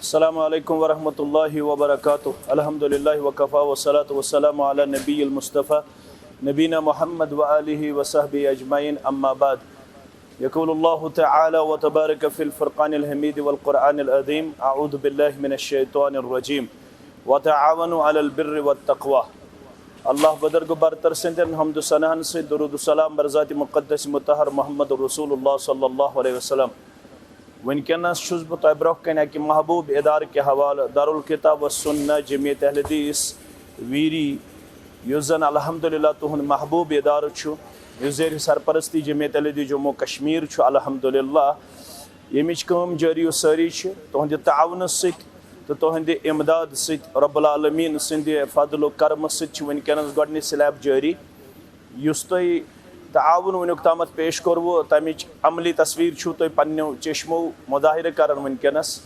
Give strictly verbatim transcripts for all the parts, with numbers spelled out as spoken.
السلام عليكم ورحمة الله وبركاته. الحمد لله وكفى والصلاة والسلام على النبي المصطفى نبينا محمد وآله وصحبه أجمعين، أما بعد. يقول الله تعالى وتبارك في الفرقان الحميد والقرآن العظيم: أعوذ بالله من الشيطان الرجيم. وتعاونوا على البر والتقوى. اللہ بدرگ برتر سندن حمد و ثناہن سۭتۍ درود و سلام بر ذات مقدس مطہر محمد رسول اللہ صلی اللہ علیہ وسلم۔ وٕنکیٚنَس چھُس بہٕ تۄہہِ برٛونٛہہ کَنہِ اَکہِ محبوب ادارٕ کہِ حوالہٕ، دارالکتاب و سنہ جمعیت اہل حدیث ویری، یُس زَن الحمدللہ تُہُنٛد محبوب ادارٕ چھُ، یُس زیر سرپرستی جمعیت اہل حدیث جموں کشمیر چھُ الحمدللہ، ییٚمِچ کٲم جٲری و سٲری چھِ تُہٕنٛدِ تعاونہٕ سۭتۍ تہٕ تُہٕنٛدِ امداد سۭتۍ، رب العالمین سٕنٛدِ فضل و کرمہٕ سۭتۍ چھِ وٕنکیٚنَس گۄڈٕنِچ سلیب جٲری۔ یُس تۄہہِ تعاوُن وٕنیُک تامَتھ پیش کوٚروُ، تَمِچ عملی تصویٖر چھُو تُہۍ پنٛنیو چشمو مظاہرٕ کران وٕنکیٚنَس۔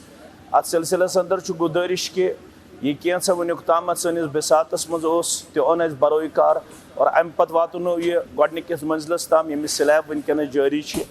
اَتھ سلسلس اندر چھُ گُزٲرِش کہِ یہِ کینٛژھا وٕنیُک تامَتھ سٲنِس بساطس منٛز اوس، تہِ اوٚن اَسہِ بروے کار، اور اَمہِ پتہٕ واتنو یہِ گۄڈٕنِکِس منزلس تام، ییٚمِچ سلیب وٕنکیٚنَس جٲری چھِ۔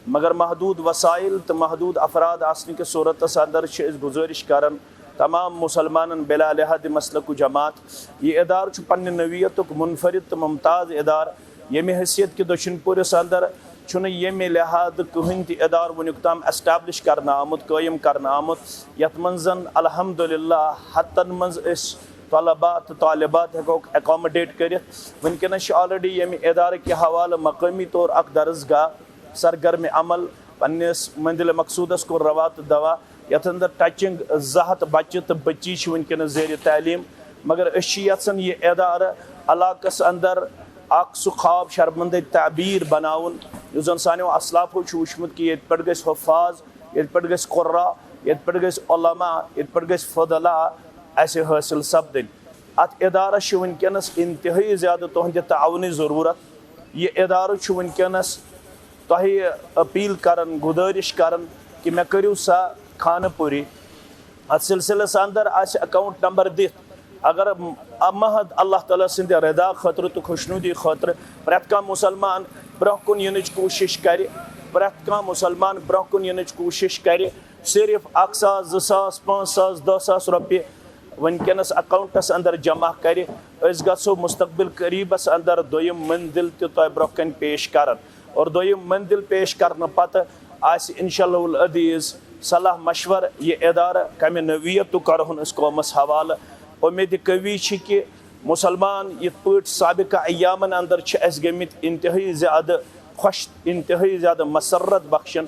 مگر محدود وسائل تہٕ محدود افراد آسنہٕ کِس صورتس اندر چھِ أسۍ گُزٲرِش کران تمام مسلمانن بلا لحاظ مسلک و جماعت، یہِ ادارٕ چھُ پننہِ نوعیتُک منفرد تہٕ ممتاز ادارٕ، ییٚمہِ حیثیت کہِ دٔچھِنۍ پوٗرِس اندر چھُنہٕ ییٚمہِ لحاظ کٕہٕنۍ تہِ ادارٕ وٕنیُک تام establish کرنہٕ آمُت، قٲیِم کرنہٕ آمُت، یتھ منٛز زن الحمدللہ ہتن منٛز أسۍ طلباء تہٕ طالبات ہٮ۪کوکھ accommodate کٔرِتھ۔ وٕنکیٚنس چھِ already ییٚمہِ ادارٕ کہِ حوالہٕ مقٲمی طور اکھ درسگاہ، سرگرم عمل، پننِس منزل مقصودس کوٚر روا تہٕ دوا، یتھ اندر touching زٕ ہتھ بچہِ تہٕ بچی چھِ وٕنکیٚنس زیر تعلیٖم۔ مگر أسۍ چھِ یژھان یہِ ادارٕ علاقس اندر اکھ سُہ خواب شرمندٕ تعبیٖر بناوُن، یُس زن سانیو اسلافو چھُ وٕچھمُت کہِ ییٚتہِ پٮ۪ٹھ گژھِ حفاظ، ییٚتہِ پٮ۪ٹھ گژھِ قرا، ییٚتہِ پٮ۪ٹھ گژھِ علماء، ییٚتہِ پٮ۪ٹھ گژھِ فضلاء اسہِ حٲصِل سپدٕنۍ۔ اتھ ادارس چھِ وٕنکیٚنس انتہٲیی زیادٕ تُہنٛدِ تعاونٕچ ضروٗرت۔ یہِ ادارٕ چھُ وٕنکیٚنس تۄہہِ appeal کران، گُزٲرِش کران کہِ مےٚ کٔرِو سا خانہٕ پوٗری۔ اتھ سلسلس اندر آسہِ account number دِتھ۔ اگر م-، محض اللہ تعالیٰ سٕنٛدِ رضا خٲطرٕ تہٕ خۄشنودی خٲطرٕ پرٛٮ۪تھ کانٛہہ مُسلمان برٛونٛہہ کُن یِنٕچ کوٗشِش کرِ، پرٛٮ۪تھ کانٛہہ مُسلمان برٛونٛہہ کُن یِنٕچ کوٗشِش کرِ، صرف اکھ ساس، زٕ ساس، پانٛژھ ساس، دَہ ساس رۄپیہِ وٕنکیٚنَس accountس اندر جمع کرِ، أسۍ گژھو مستقبل قریبس اندر دوٚیِم منزل تہِ تۄہہِ برٛونٛہہ کنہِ پیش کرن۔ اور دوٚیِم منزل پیش کرنہٕ پتہٕ آسہِ انشاء اللہ العزیز صلاح مشورٕ، یہِ ادارٕ کمہِ نوعیتُک کرہون أسۍ قومس حوالہٕ۔ اُمید قوی چھِ کہِ مسلمان یِتھ پٲٹھۍ سابقہ ایامن اندر چھِ اَسہِ گٔمٕتۍ انتہٲیی زیادٕ خۄش، انتہٲیی زیادٕ مسرت بخشن۔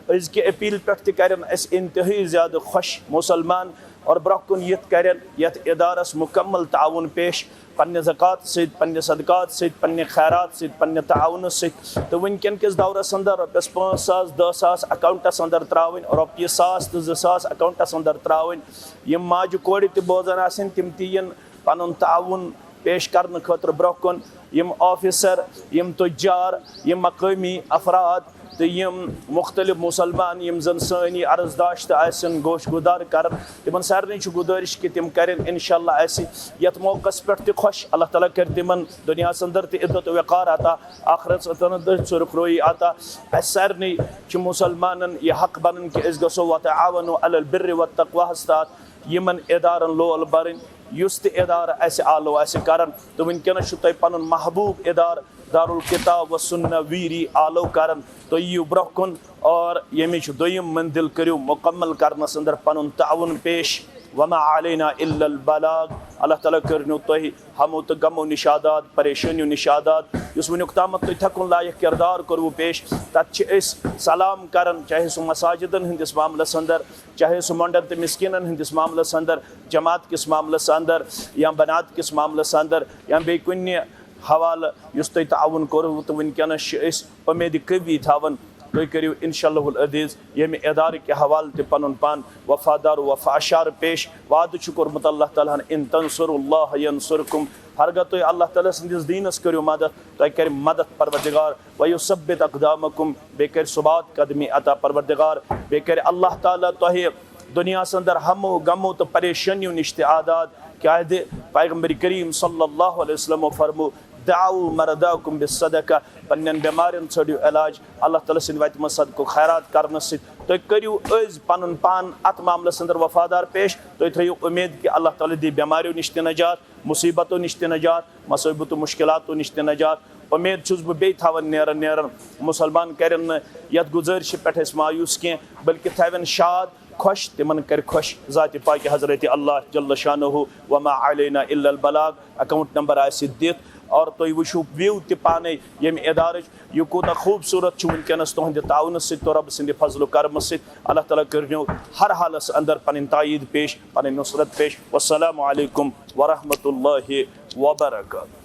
أزکہِ appeal پٮ۪ٹھ تہِ کرن اَسہِ انتہٲیی زیادٕ خۄش مسلمان اور برٛونٛہہ کُن یِتھ کرن یتھ ادارس مکمل تعاون پیش، پننہِ زکوٰۃ سۭتۍ، پننہِ صدقات سۭتۍ، پننہِ خیرات سۭتۍ، پننہِ تعاونہٕ سۭتۍ۔ تہٕ وٕنکیٚن کِس دورس اندر رۄپیس پانٛژھ ساس، دَہ ساس accountس اندر ترٛاوٕنۍ، رۄپیہِ ساس تہٕ زٕ ساس accountس اندر ترٛاوٕنۍ۔ یِم ماجہِ کورِ تہِ بوزان آسن، تِم تہِ یِن پنُن تعاوُن پیش کرنہٕ خٲطرٕ برٛونٛہہ کُن۔ یِم officer، یِم تُجار، یِم مقٲمی افراد تہٕ یِم مُختٔلِف مُسلمان، یِم زَن سٲنۍ یہِ عرضداشت آسن گوش گُزار کران، تِمن سارنٕے چھُ گُزٲرِش کہِ تِم کرن انشاءاللہ اَسہِ یَتھ موقعس پٮ۪ٹھ تہِ خۄش۔ اللہ تعالیٰ کرِ تِمن دُنیاہَس اندر تہِ عزت و وقار عطا، آخرتَس اندر تہِ سُرخرویی عطا۔ اَسہِ سارنٕے چھُ مُسلمانن یہِ حق بنان کہِ أسۍ گژھو وتعاونوا علی البر والتقویٰ ہَس تحت یِمن ادارن لول برٕنۍ، یُس تہِ ادارٕ اَسہِ آلو آسہِ کران۔ تہٕ وٕنکیٚنَس چھُ تۄہہِ پنُن محبوب ادارٕ دارالکتاب و سنہ ویری آلو کران۔ تُہۍ یِیِو برٛونٛہہ کُن اور ییٚمِچ دوٚیِم منزل کٔرِو مُکمل کرنَس اندر پنُن تعاوُن پیش۔ وما علینا الا البلاغ۔ اللہ تعالیٰ کٔرِنو تۄہہِ ہمو تہٕ غمو نِش آزاد، پریشٲنیو نِش آزاد۔ یُس وٕنیُک تامَتھ تُہۍ تھکُن لایق کردار کوٚروُ پیش، تَتھ چھِ أسۍ سلام کران، چاہے سُہ مساجدن ہٕنٛدِس معاملس اندر، چاہے سُہ مۄنڈن تہٕ مسکیٖنن ہٕنٛدِس معاملس اندر، جماعت کِس معاملس اندر، یا بنات کِس معاملس اندر، یا بیٚیہِ کُنہِ حوالہٕ یُس تۄہہِ تعاوُن کوٚروُ، تہٕ وٕنکیٚنَس چھِ أسۍ اُمید قوی تھاوان تُہۍ کٔرِو انشاءاللہ العزیز ییٚمہِ ادارٕ کہِ حوالہٕ تہِ پنُن پان وفادار و وفا اشار پیش۔ وعدٕ چھُ کوٚرمُت اللہ تعالیٰ ہن، "ان تنصروا اللہ ینصرکم"، ہرگاہ تُہۍ اللہ تعالیٰ سٕنٛدِس دیٖنس کٔرِو مدد، تۄہہِ کرِ مدد پروردگار، "ویثبت اقدامکم"، بیٚیہِ کرِ ثبات قدمی عطا پروردگار، بیٚیہِ کرِ اللہ تعالیٰ تۄہہِ دُنیاہَس اندر ہمو غمو تہٕ پریشٲنیو نِش تہِ آزاد۔ کیازِ پیغمبر کریم صلی اللہ علیہ وسلمو فرمو، "دعوا مرضاکم بالصدقہ"، پننٮ۪ن بٮ۪مارٮ۪ن ژھٲنٛڈِو علاج اللہ تعالیٰ سٕنٛدِ وتہِ منٛز صدقہٕ خیرات کرنہٕ سۭتۍ۔ تُہۍ کٔرِو أزۍ پَنُن پان اَتھ معاملَس اندر وفادار پیش۔ تُہۍ تھٲیِو اُمید کہِ اللہ تعالیٰ دِیہِ بٮ۪ماریو نِش تہِ نجات، مُصیٖبتو نِش تہِ نجات، مصٲیبت و مُشکِلاتو نِش تہِ نجات۔ اُمید چھُس بہٕ بیٚیہِ تھاوان نیران نیران مُسلمان کَرن نہٕ یَتھ گُزٲرِشہِ پٮ۪ٹھ أسۍ مایوٗس کینٛہہ، بلکہِ تھاوٮ۪ن شاد، خۄش، تِمن کَرِ خۄش ذاتِ پاکہِ حضرت اللہ جل شانہ۔ وما علینا الا البلاغ۔ اکاؤنٹ نمبر آسہِ دِتھ اور تُہۍ وٕچھِو وِو تہِ پانے ییٚمہِ ادارٕچ، یہِ کوٗتاہ خوٗبصوٗرت چھُ وٕنکیٚنَس تُہنٛدِ تعاونہٕ سۭتۍ تہٕ رۄبہٕ سٕنٛدِ فضل و کرمہٕ سۭتۍ۔ اللہ تعالیٰ کٔرِنو ہر حالس اندر پنٕنۍ تائید پیش، پنٕنۍ نصرت پیش۔ والسلام علیکم ورحمۃ اللہ وبرکاتہ۔